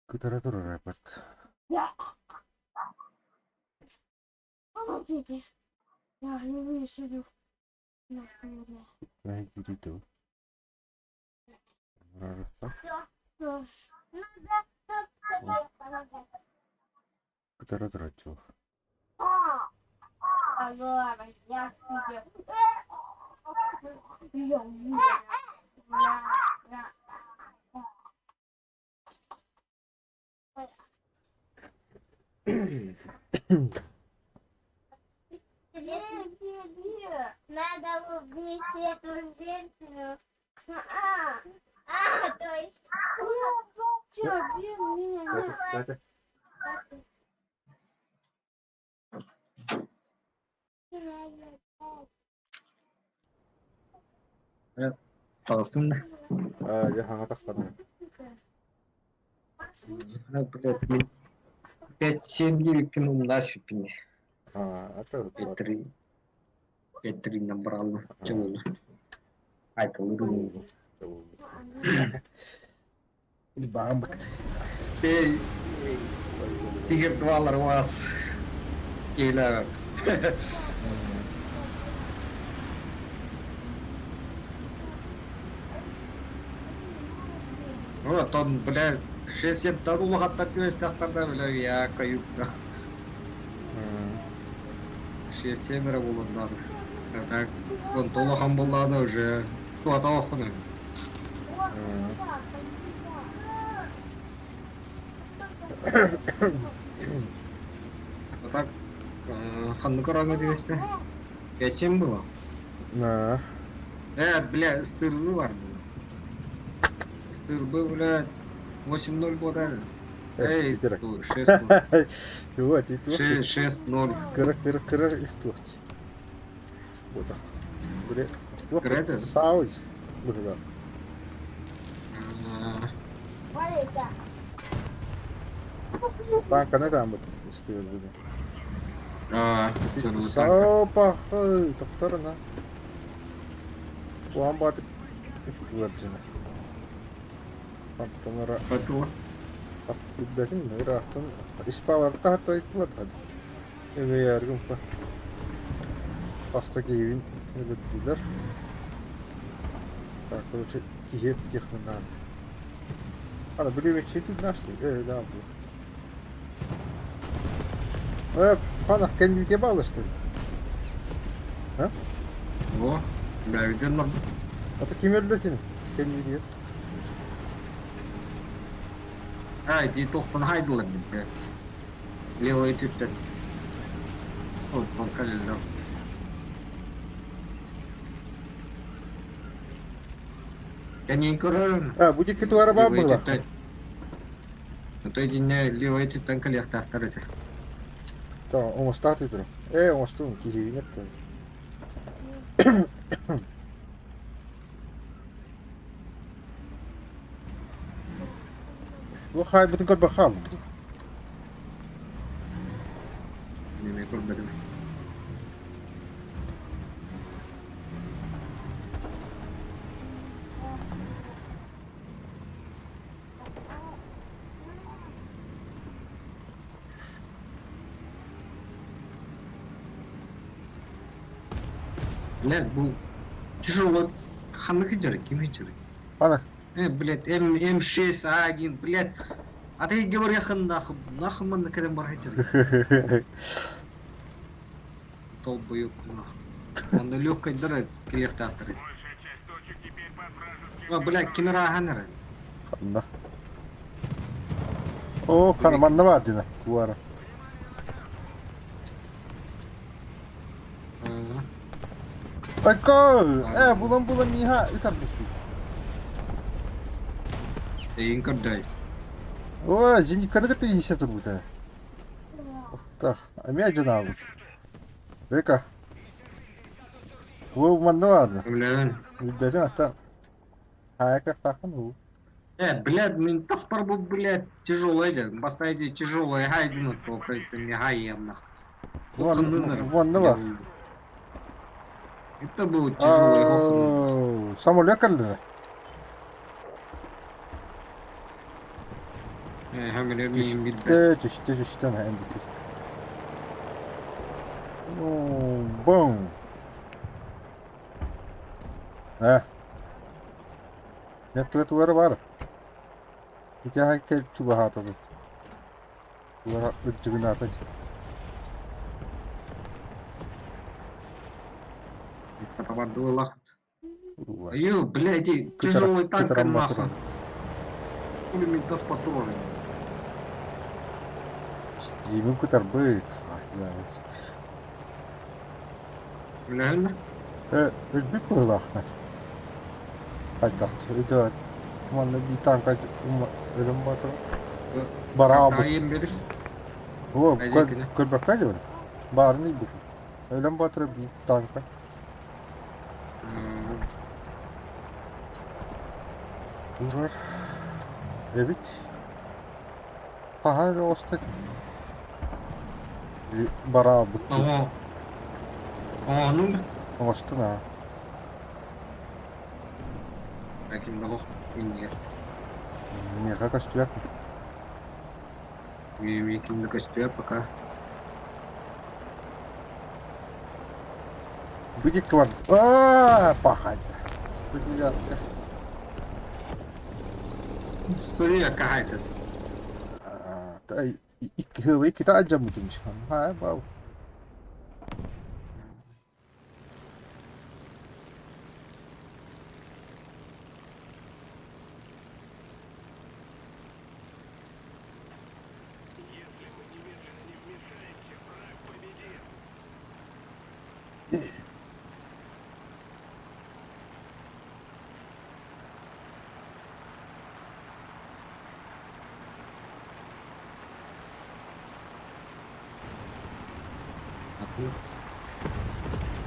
Кытара турар эбит. Кытара тураччы. Надо убить эту женщину. А, то есть... Таҕыстым да. Аа, дьэ хаҥа тахсарым. Блядь, мин 5-7 кинул насыпь. Аа, это 5-3. 5-3 набрал. Чего? Айтылыр. Баамбыт. Тигр двалар вас. Кейләр. Вот он, бля, 6-7 тан улахаттар күөстәхтарда, бля, я каюкта. 6-7 эрэ буолан А так, он толахан буоллаҕына уже туһата А так, ханнык ороҥҥо түбэстэ? 5-7 было? Аа. Бля, ыстырбы бар было. Ыстырбы, бля, 8-0 буолар. Эй, 6-0. Вот, и туох. 6-0. Кыра кыра кыра истуохч. Вот. Бре. Кыра Сауч. Быһыга. Таанканы тааммыт истибит Аа, ыстырбы танка. Саопах тохторуна. Уан баатып иттилэр дьине. Антонара Потом. билбэтим ыраахтан испааларта хатта иттилэр Эмиэргим хаста киһибин өлөрдүлэр. Так, короче, киһи технанан. Ана бүлүмөччү нашли. Э, да, бу. Э, панах кэнники балышты. А? О, да, виден Ата ким өлбөтүн? Кэнники. А, ити тохтон хайдылар бит. Левый түттэн. Оттон кэллэ. Кэннин көрөрүн. А, бу дикки туара баар Левый быһылаах. түттэн. Ото итиннэ левый түттэн кэлиэхтаахтар этэ. Та, оҥостаах турар. Э, оҥостуун киһибин эттэ. Бу хаайбытын көрбөх хааллым. Эмиэ көрбөтүм. Блядь, бу тяжело. Ханнык иджары, ким иджары? Хана. Блядь, М, М6, А1, блядь. А ты говоряхын нахуй, нахуй манна кэлэн бар иджары. Долбоёб нахуй. Онно легкой дара кэлиэхтаахтар. А, блядь, кимираахан эрэ. Ханна. О, хана манна баар дина. Туара. Айка! Э, булан-булан миха ытарбыттыы. Эйин көрдөй. Ой, зенитканы кытта иһиссэ турбута. Так, эмиэ дьанаабыт. Века. Ол манна баарда. Үлээн. Билбэтим ата. Хайа кыахтааххын уу? Блядь, мин таспар бу, блядь, тяжелый дьэ. Бастайди тяжелый хайдын только это не хайемнах. Вон бар. Это был тяжелый. Самолет кэллэ. Түстэ, түстэ, түстэ, эндики. Ну, бум. Э. Нет, бар. Ити чугаһаатады. Тугара ырдьыгынаата. Ё, блядь, тяжелый танк нахуй. Пулемет с патронами. Стримим кытарбыт. Реально? Өлбүт быһыылаахна. Хайдах өйдөөн. Манна биир танка өлөн батыр. Бараабыт. О, көрбөккө дебин. Баарын илбитим. Өлөн батыр биир танка. Турар. Эбит. Хаһан эрэ оста бараабыт. Ону Оҥостун аа. Ким да миннигэр. Миэхэ көстүбэт. Миэхэ ким да көстүбэт пока. Будет кварт. А, пахать. 109. 109 хайта. Икки та ажаммытым. Ха, бау.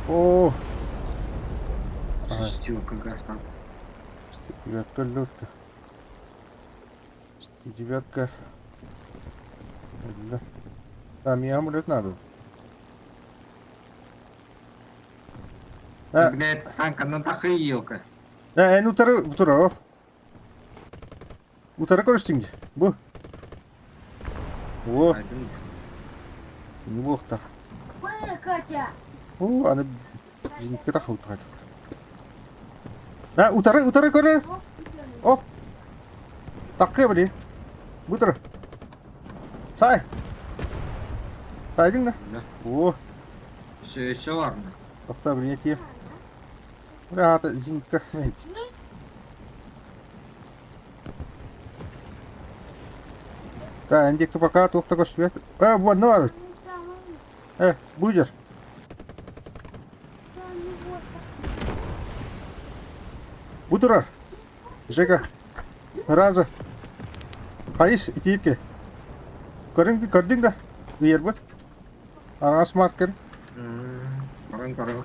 О! Шестерка гасан. Девятка лёгкая. Девятка. Там я амулет надо. Блядь, танка на тахыелка. Эн утары утары. Утары көрүстүҥ бу. О, не буохтар. Катя. О, аны зенитке тахыбыт. А, утары, утары көрөр. О! Таккы били. Бутыр. Сай. Сайдың да? О. Все еще ладно. Тохта биле тиеп. Бля, ата зенитка. Та, эндикки пока туохта көстүбэт. Э, бу онно бар. Э, будешь? Бу турар. Жека. Раза. Хайыс итиикке. Көрүҥ көрдүҥ да? Ыйарбыт. Араас маркер. Көрөн көрөн.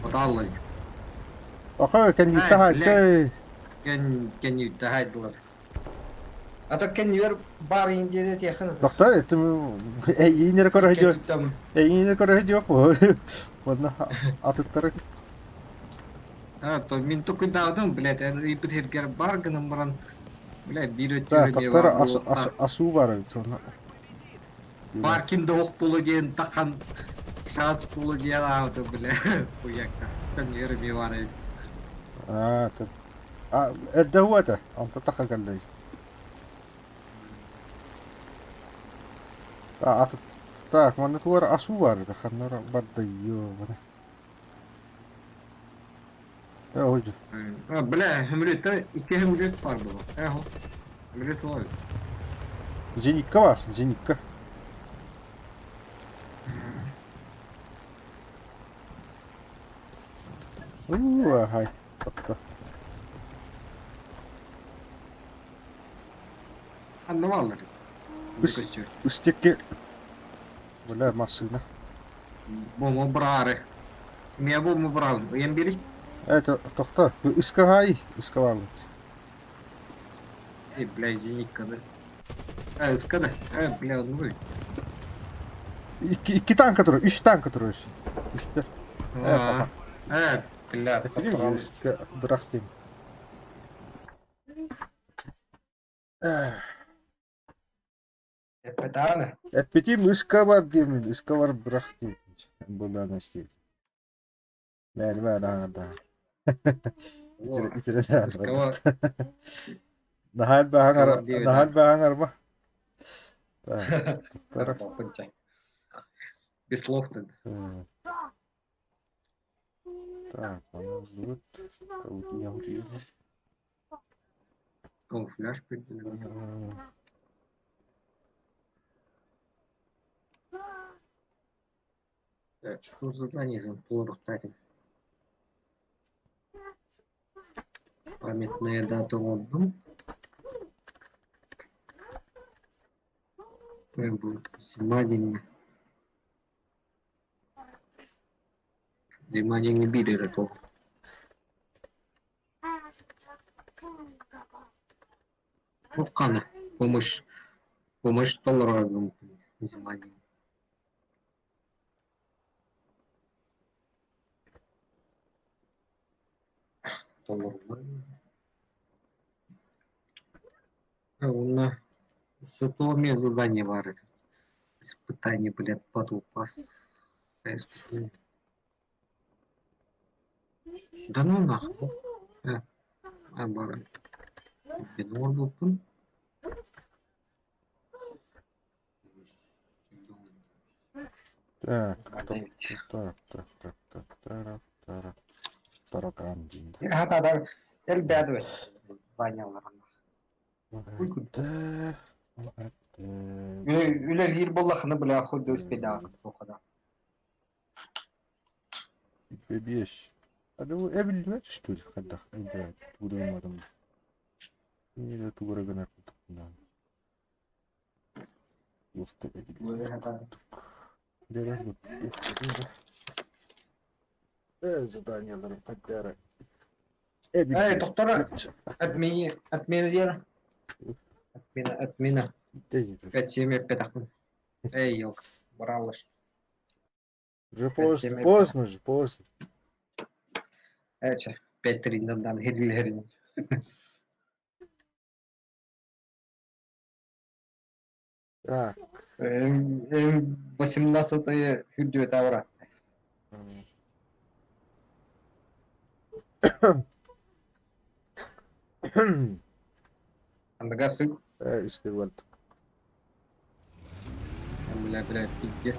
Оталлай. Аха, кэнниттэ хааччай. Кен кэнниттэ хайдылар. А то кэннибер бар индиэде тиэхэн. Доктор, это эйиинere көрө эйиинere көрө диок. Ладно, атыттары. А, то мин тукудаудым, блядь, ипит хергер бар гынан баран. Блядь, биир Да, өттүгэр доктор асуу бар. Паркинда ох пулу диэн тахан шанс пулу диэн аауты, бля. Хуякка. Кэннибер ми бар эбит. А, то. А, эрдэ хуата. Онто таха кэллэй. А, аты Так, манна туар асуу бар. Ханнара барда ё. Э, ойжу. А, бля, хөмүрүттэ икки хөмүрүт бар бу. Эхо. Хөмүрүт ол. Зенитка бар, зенитка. Уу, хай. Топто. Анна баллар. Устекке. Бля, машина. Бомо брары. Ме бомо брал. Ем бери. Это тохто, ыскаҕаай, ыскабаабыт. Эй, бля, зенитка, да? А, ыска да? А, бля, ну Икки, икки танка турар, үс танка турар өссө. Үстэр. А, а, бля, Эппитим ыска бырах диэн. Эппэтааны. Эппитим ыска бар диэмин, ыска бар бырах диэн. Былаан истиир. Мээлимэ наһаа Итирэ Наһаа элбэҕи наһаа элбэҕи аҥарба. Без слов тогда. Так, Камуфляж Что задание полурухтатель? Памятная дата отдым. Зима день. Зима день били рыток. Туоххана помощь помощь толорорго зима диэн. Толоруллар. Уонна сотовое задание баар этэ. Испытание, блядь, батл пасс. Да ну нахуй. Э, баран. Мен оҥорбуппун. Так, так, так, так, так, так, так, таракан диэн. Хатадар элбээдэ званияларына. Үлэлиир буоллахына бля хоть успедаах туохада. Беш. Эбиллибэт что ли хайдах өйдөөт тугу Не тугура гынар Заданияларым хайдара. Эй, доктора, отмени, отмена диэн. Отмена, отмена. 5-7 эппэтэхпин. Эй, елка, баралыш. Уже поздно, поздно же, поздно. Эче, 5-3 дан хирилерин. Так. 18 хүрдүө тавра. Андыга сык. Искривал. Бля, бля, пиздец.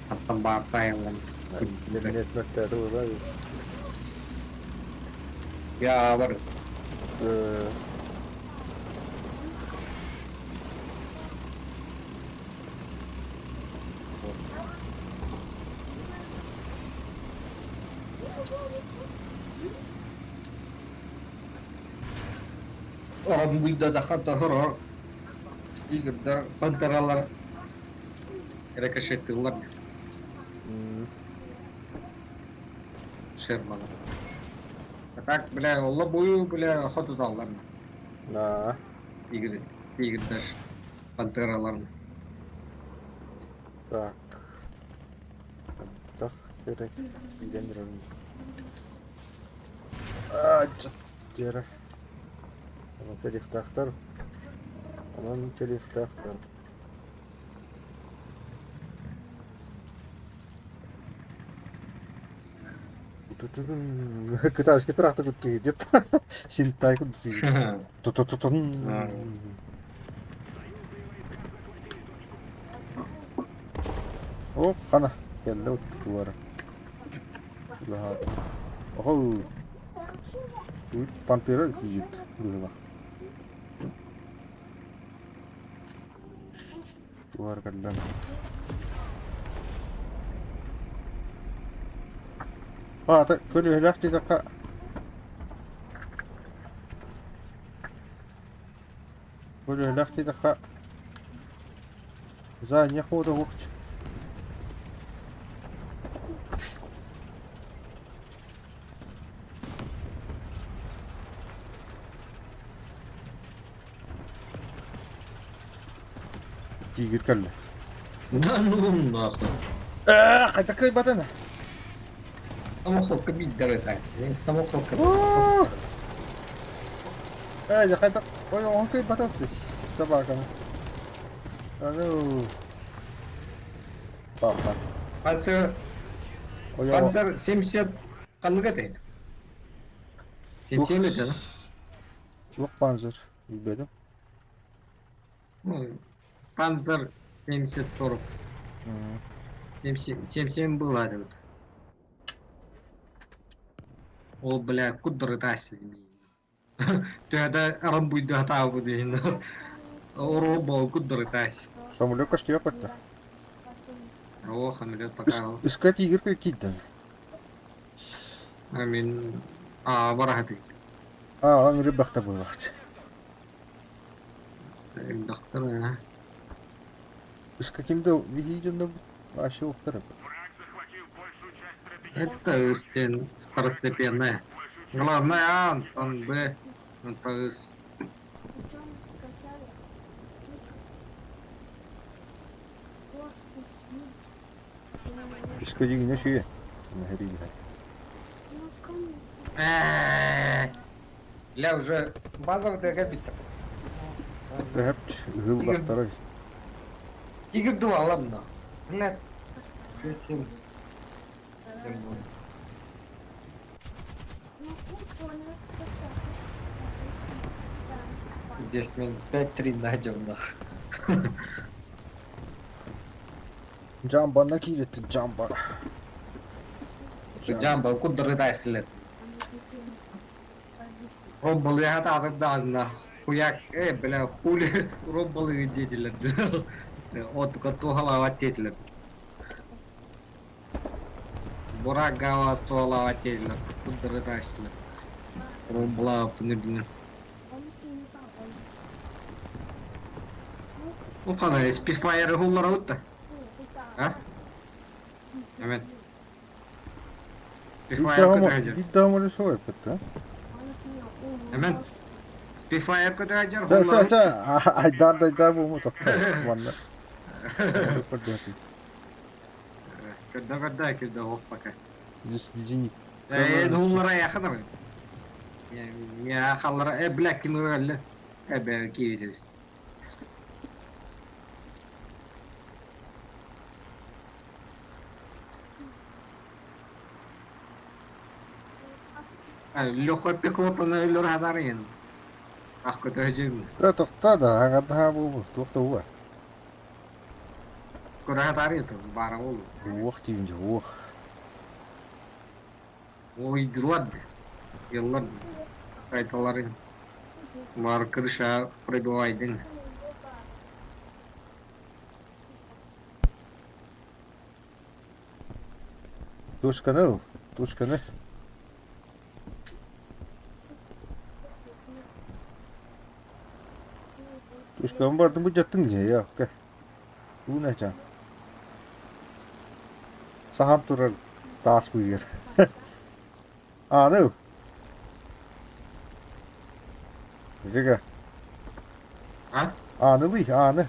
Аттан баасайылан. Я бар. Орон да хата хорор. Игордар пантералар рикошеттылар Шермана. А так, бля, лобую, бля, хотуталлар. Да. Игорь, Игорь даже пантералар. Так. Так, керек. Иден А, жер. Онон телефтаахтар. Онон телефтаахтар. Кытааски трахта куттуйдет. Синтай куттуйдет. Ту-ту-ту-тун. О, қана. Келді уттуара. Охо. Пантера тиит. Быһыла. Туар кэллэн. Аата көлүһүлээх диэтэххэ көлүһүлээх диэтэххэ за хода уһуч. Тигр кэллэ. Да ну нахуй. Ээ, хайдах кыайбатын? Самохолка биирдэр этэ. Самохолка. Ээ, дьэ хайдах ой, оҕон кыайбатын собаканы. А ну. Папа. Панцер, Панцер 70 ханнык этэй? 77 этэ, да? Туох панцер? Билбэтим. Ну, Панцер 70-40. 77 было вот. Ол, бля, куддырытаасы Төһөтө арамбуйдаатаабы диэн оруобал куддырытаас. Самолет көстүө көттө. О, самолет пока. Үскэ тигр киирдин. Мин аа барахаты. Аа, аңыры бахта буолаахчы. Доктор, а. Үскэ ким да биһии дьонно вообще ухтар. Это устен второстепенная. Главное А, Антон Б, Антон С. Үскэ дигине шүйе. Бля, уже базовый ДГ бит. Төһөп ыһыллахтарай. Тигр 2, ладно. Бля, 7. Здесь минут 5-3 найдем нах. Джамба киирэтти Джамба. Джамба, куда рыдайсилет? Роббал я да на хуяк, бля, хули роббалы деятеля. От голова тетеля. Бурак гала ствола тетеля. Куда рыдайсилет? Роббала пнебне. Ну, қана, Спитфайр хуллар аутта. А? Амен. Спитфайр Виддаамали суой пытта. Амен. Спитфайр көтәҗер Ча ча ча айдар айдар бу тохто манна. Когда когда когда хоп пока. Здесь зенит. Хуллара яхадар. Я халлара бля ким әллә. Бә киетебез. Лёха пехота на өлөр хадарын. Ах көтәҗем. Та тохто да агарда бу тохто уа. Көрә хадарын бара ул. Уох тиин уох. Ой, дилад. Еллар. Кайталарын. Бар крыша пробивайдың. Тушканы, тушканы. Тушканы бардым бу жаттың же я. Уна ча. Сахан турар таас буйгер. Аны. Жеге. А? Аны лый, аны.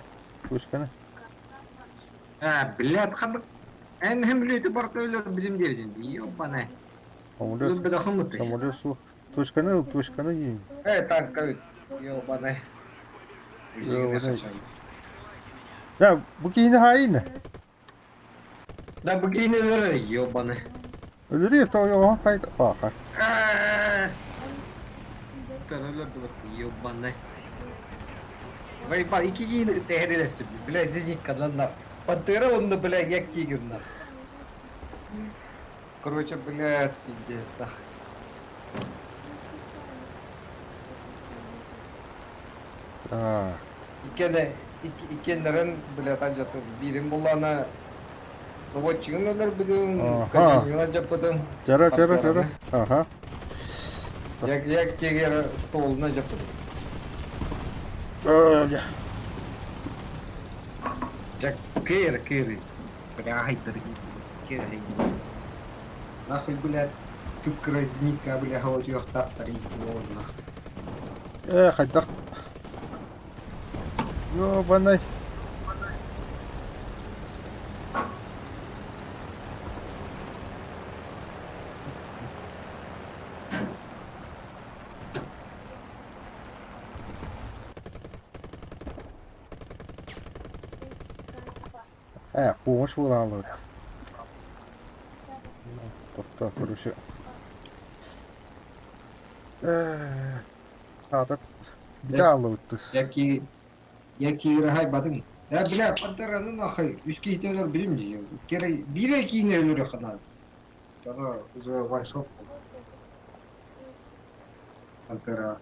Тушканы. А, блядь, хабы. Эн хемлети барта өлөр билим дерсин. Ёбана. Самолет. Беда хымыты. Самолет су. Тушканы, тушканы дейм. Танк, ёбана. Ёбана. Я, бу кийини хайын. Да бу кийини өлөр, ёбана. Өлөрү то йоҕон хайда бааха. Өлөр ёбана. Заебал, ики кийини тэһэрилэстим. Бля, зенитка нах. Пантера он, бля, як тигр нах. Короче, бля, пиздец, нах. А, Икене, икеннерин, бля, тажаты бирин булана доводчигин өлөр бүгүн, казинга жапыдым. Жара, жара, жара. Ага. Як, як тигр столуна жапыдым. Як кир, кир. Бля, хайдыр. Кир, хайдыр. Нахуй, блядь, күп бля, хават юақтақтар нахуй. Хайдах. Ёбаный. Помощь буолаалыбыт. Тохтоо, короче. Аата бүтэ ааллыбыт. Яки яки ырахайбатыҥ. Э, бля, пантераны нахай, үс киһитэ өлөр билим дии. Кере биир киинэ өлөрө ханаа. Тана уже ваншот. Пантера.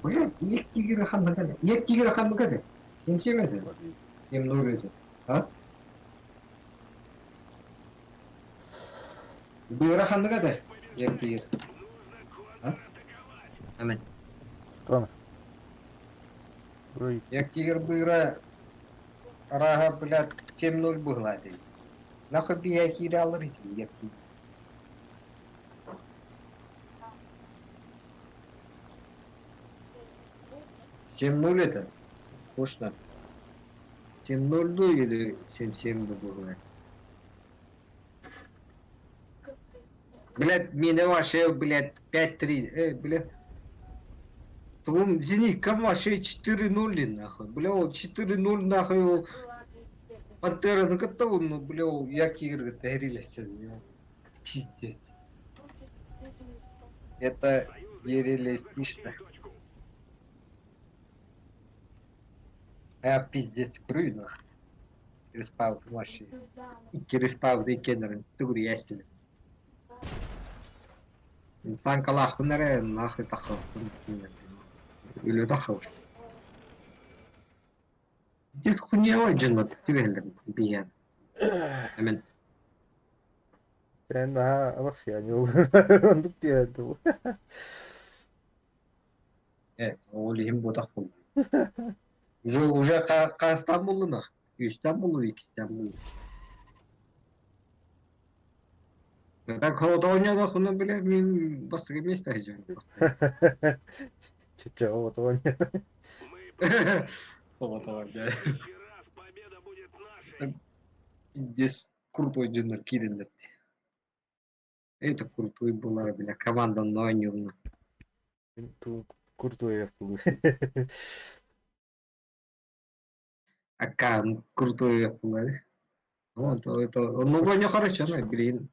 Блядь, ек тигрі ханныка Ек тигрі ханныка де. Сем семеді. Сем нөл А? Быыра ханныка де. Ек тигр. А? Амен. Кто? Ой, Ек тигр быыра араха, блядь, 7-0 быһла дей. Нахуй бия кире алыр ек тигр. 7-0 это. Точно. 7-0 или 7-7 было? Блядь, меня вообще, блядь, 5-3. Эй, блядь. Тугум Зеником вообще 4-0 нахуй. Бля, ол 4-0 нахуй ол Пантераны кытта ну, бля, ол як игры тәрилесе. Пиздец. Это нереалистично. А, пиздец, курю нахуй. Респаун вообще. Икки респаун иккеннэрин тугур Танкалаахпын эрэ нахуй тахсыбаппын Үлэ тахсыбыт. Диск хуйневой дьоннор түбэһэллэр биһиэн. Эмин Sen daha bak yani оннук диэн э ол иһин буотах буолла. Уже уже хаастан буллунах? Үстэн буллу, иккистэн буллу. Так холодоонньоодохуна бile мин бастакы миэстэ сылдьабын. Чэчэ оҕотоҕон. Холодоон Здесь крутой дьоннор киирэллэр. Это крутой была, бля, команда оонньуурна. Крутой Акка крутой буолар. Вот, это, ну, Ваня хорошо, ну, блин.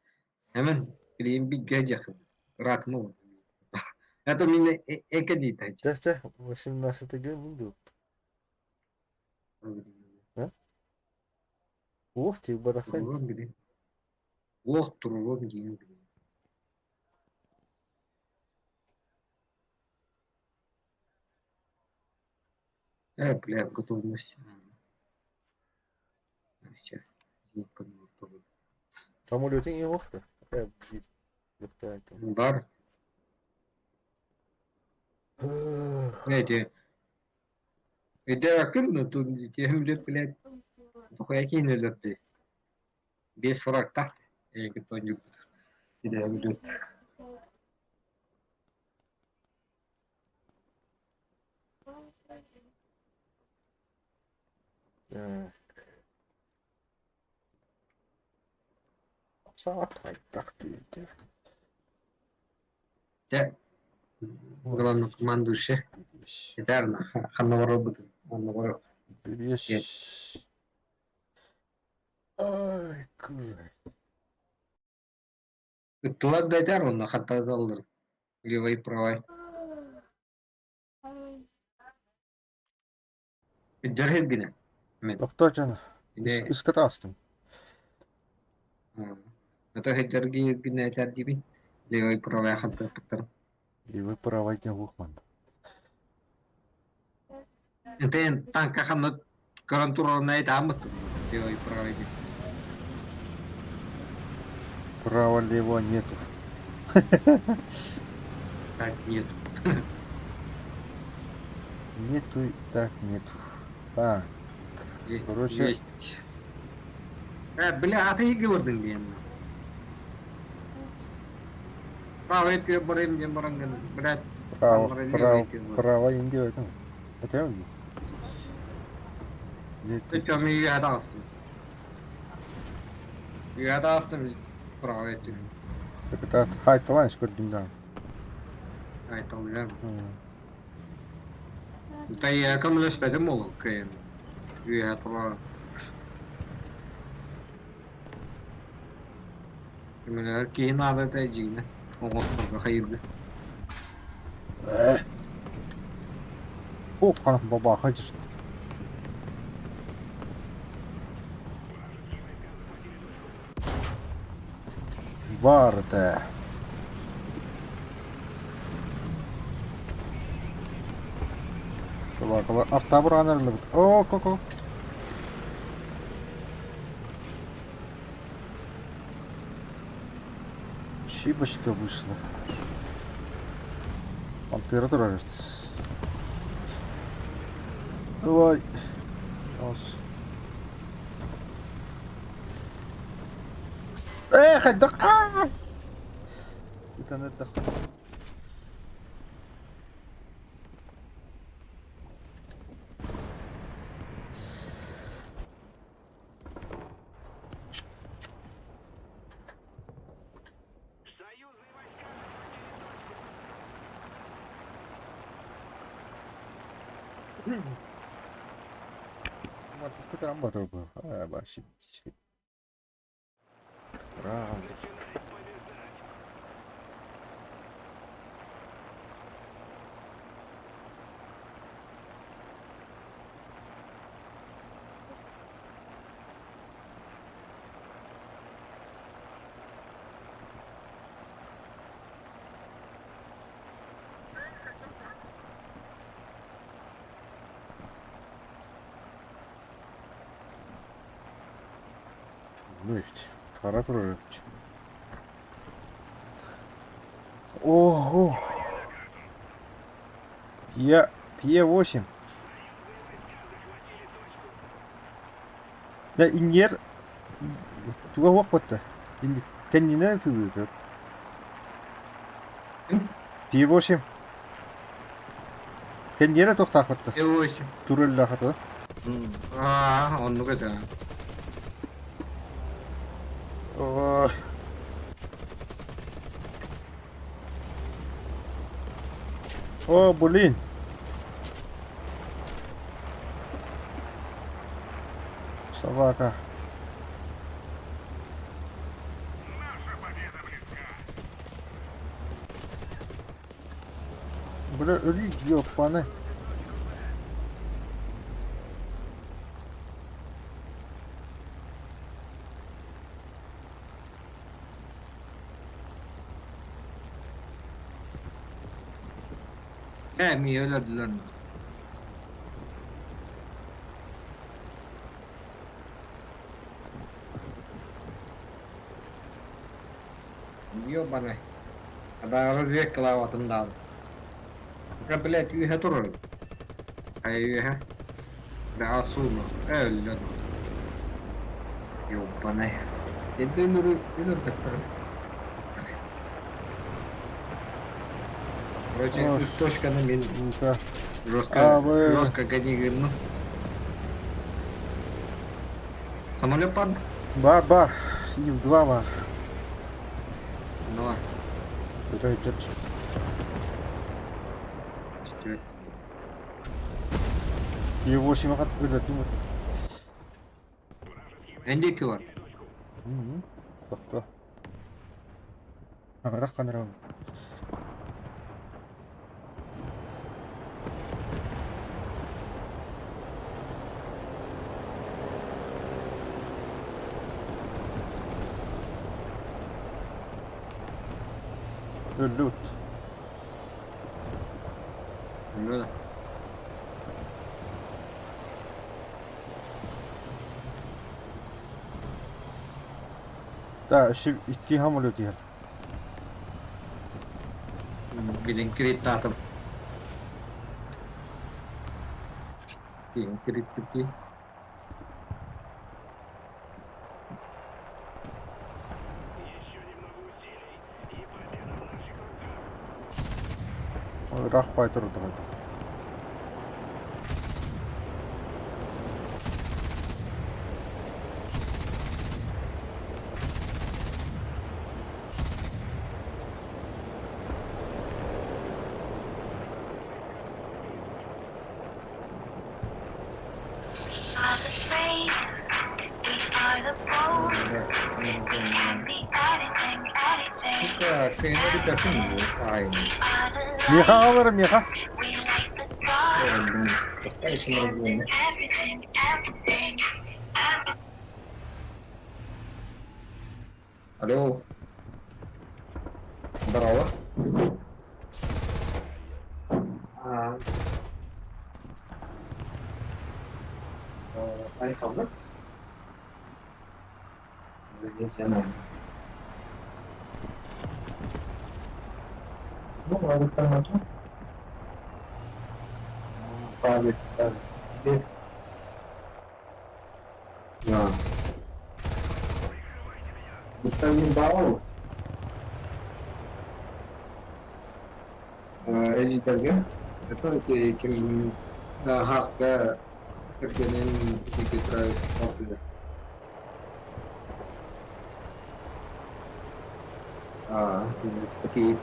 Эмен, блин, бигге дьахын. Ратму. Это меня экодита. Чэ чэ, 18 буду. Ух ты, барахай. Лох турурон диэн блин. Э, бля, готовность. Сейчас. Самолетың и уохта. Бар. Эти. Эти акын, тут тем лет, блядь. Тухуякин өлөттü. Бес фраг тахт. Эги тонюк. Иде Saat хайдах түйді. Дьэ, главный командующий. Этэрна, ханна барабыт. Онно барып. Бес. Ай, куй. Ыттылар да этэр онно хаттазаллар. Левой правой. Дьэрһит гинэ. Мен. Тохтоо дьон, Иде үскэ таастым. Это хэтэрги гинэ этэр диби. Левой правой хаттаппыттар. Левый правой диэн уохман. Энтэн танка ханна көрөн турарына этааммыт. Левой правой диэн. Право лево нету. Так, нет. Нету и так нету. А, Короче- Есть. Э, бля, а ты говордың диэн. Правый өттүгэр барайым диэн бараҥҥын, блядь, право, Там право, левый право инди этом. Это я Нету. Өтөм үйге таҕыстым. Үөһэ таҕыстым быраҕан этим. Капитан хайталаан көрдүм даҕаны. Айталыам. Тайя көмөлөспөтүм ол кыайан. Үөһэ тура. Көмөлөһөр киһи наада этэ дьиҥнэ. Оҥосторго хайыырга. О, ханах бабаха дьир. Баар этэ. Собакалар артабыраан эрэллэбит. Оо, ко-ко. Шибочка вышла. Пантера турар. Давай. Ээ, хайдах? Аа! Ытан эрдэх. Кытаран батырбы. Правда. Эбит. Хара турар эбит. Ого! Пье... Пье-8. Да иннер туга уох батта. Кэннинэн тылыыр. Пье-8. Кэнниэрэ туохтаах батта. Пье-8. Туреллаах ата. Аа, оннук этэ. Ой. О, блин. Собака. Бля, өлүү ёппаны. Ээ, миэ өлөрдүлэр. Ёбаный. Когда разведкалаабатын даҕаны. Блядь, үөһэ турар. Хайа үөһэ? Бэҕэ сууну. Өллө. Ёбаный. Эдэ өлөрү өлөрбөттөр. Короче, үс точканы мин жестко, жестко гони гынным. Самолет бар? Бар, бар. Ил-2 бар. Ну. Это идет. Е8 хат өлөрдүм. Эндики бар. Тохто. Аҥардах ханарам. Өллүбүт. Өллө. Да, өссө икки самолет иһэр. Билин кириттаатым. Киин кириттики. Ыраах баай турдаҕа дии. Сука, кыймады такын ай. Миэхэ аҕалара миэхэ. Алло. Здорово. А, Айхаллык. Эдьиийдэргэ ким Хаска кэргэнин Никита Такие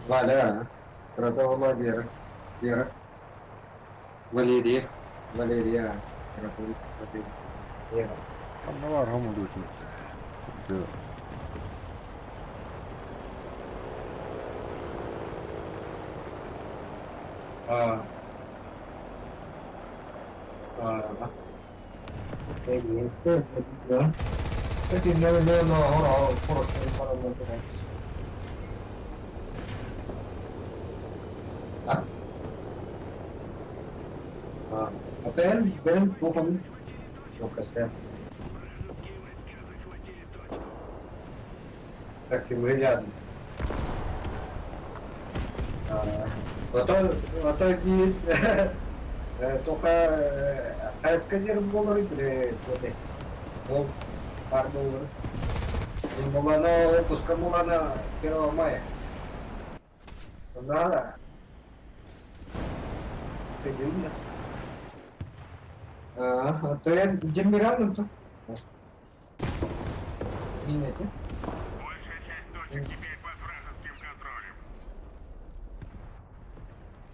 Валя, Вера, Вера, Валерия, Валерия, Валерия. Ханна баар хомулуутун. А, а, Только Отпуска Мулана 1 мая. Да. А, то я Демиран, то. Минете.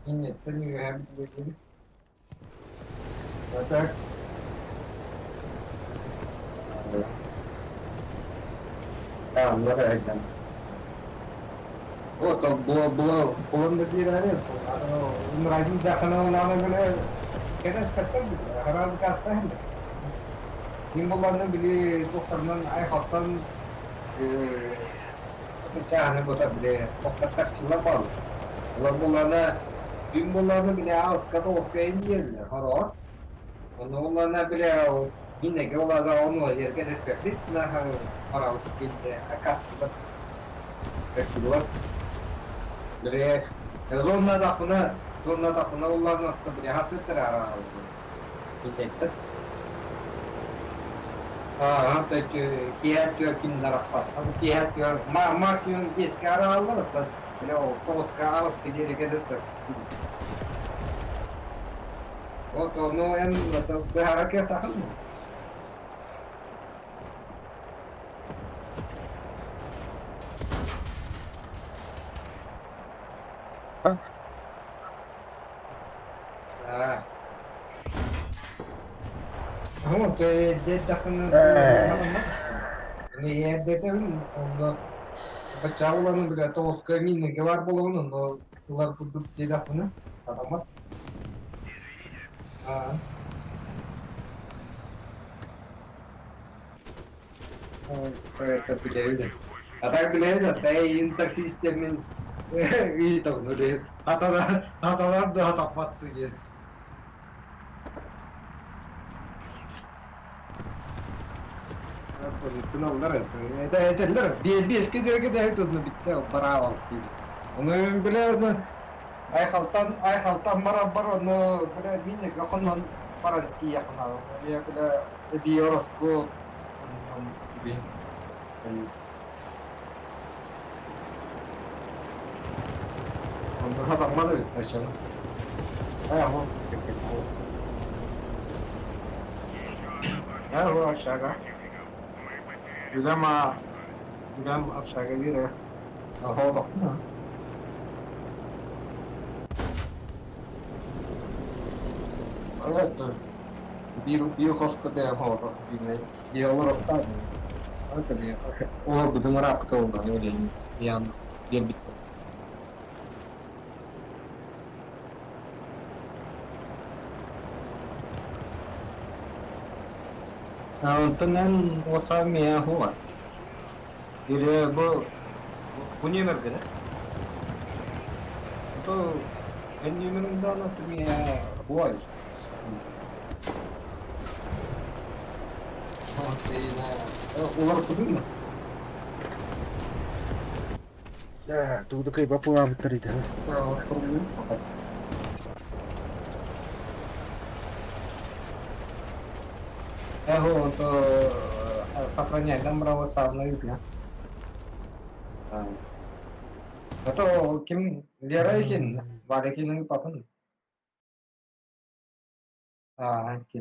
Нет, это не А так. А, ну да, Вот, А? Тыналлар это этэллэр биэскэ диэки дэһит онно биттэ браво диир. Ону бile ону айхалтан айхалтан баран бар ону бile миннеге хонон баран тиийэхна бile эбии ороскуот Онно хатаммат эбит ачаны. Ээ, Ээ, общага. Үлэм үлэм общага биэрэ. Оһоолохпун. Это биир биир хоско бэйэм оһоото диинэй. Дии олороктаах. Олорбутум ырааппыта буоллаҕына үлэни ыйаан биэрбиттэр. Онтон эн уотсаҕыҥ миэхэ суоҕа. Или бу бу нүөмэргин ээ? То эн нүөмэриҥ даҕаны миэхэ уой. Уларыппытыҥ да? Даа, тугу да кыайбат буолаабыттар ити. Эһо, то сохраняй нам православную бля. Это ким Лера Екин, Валя Кин папын. А, кин.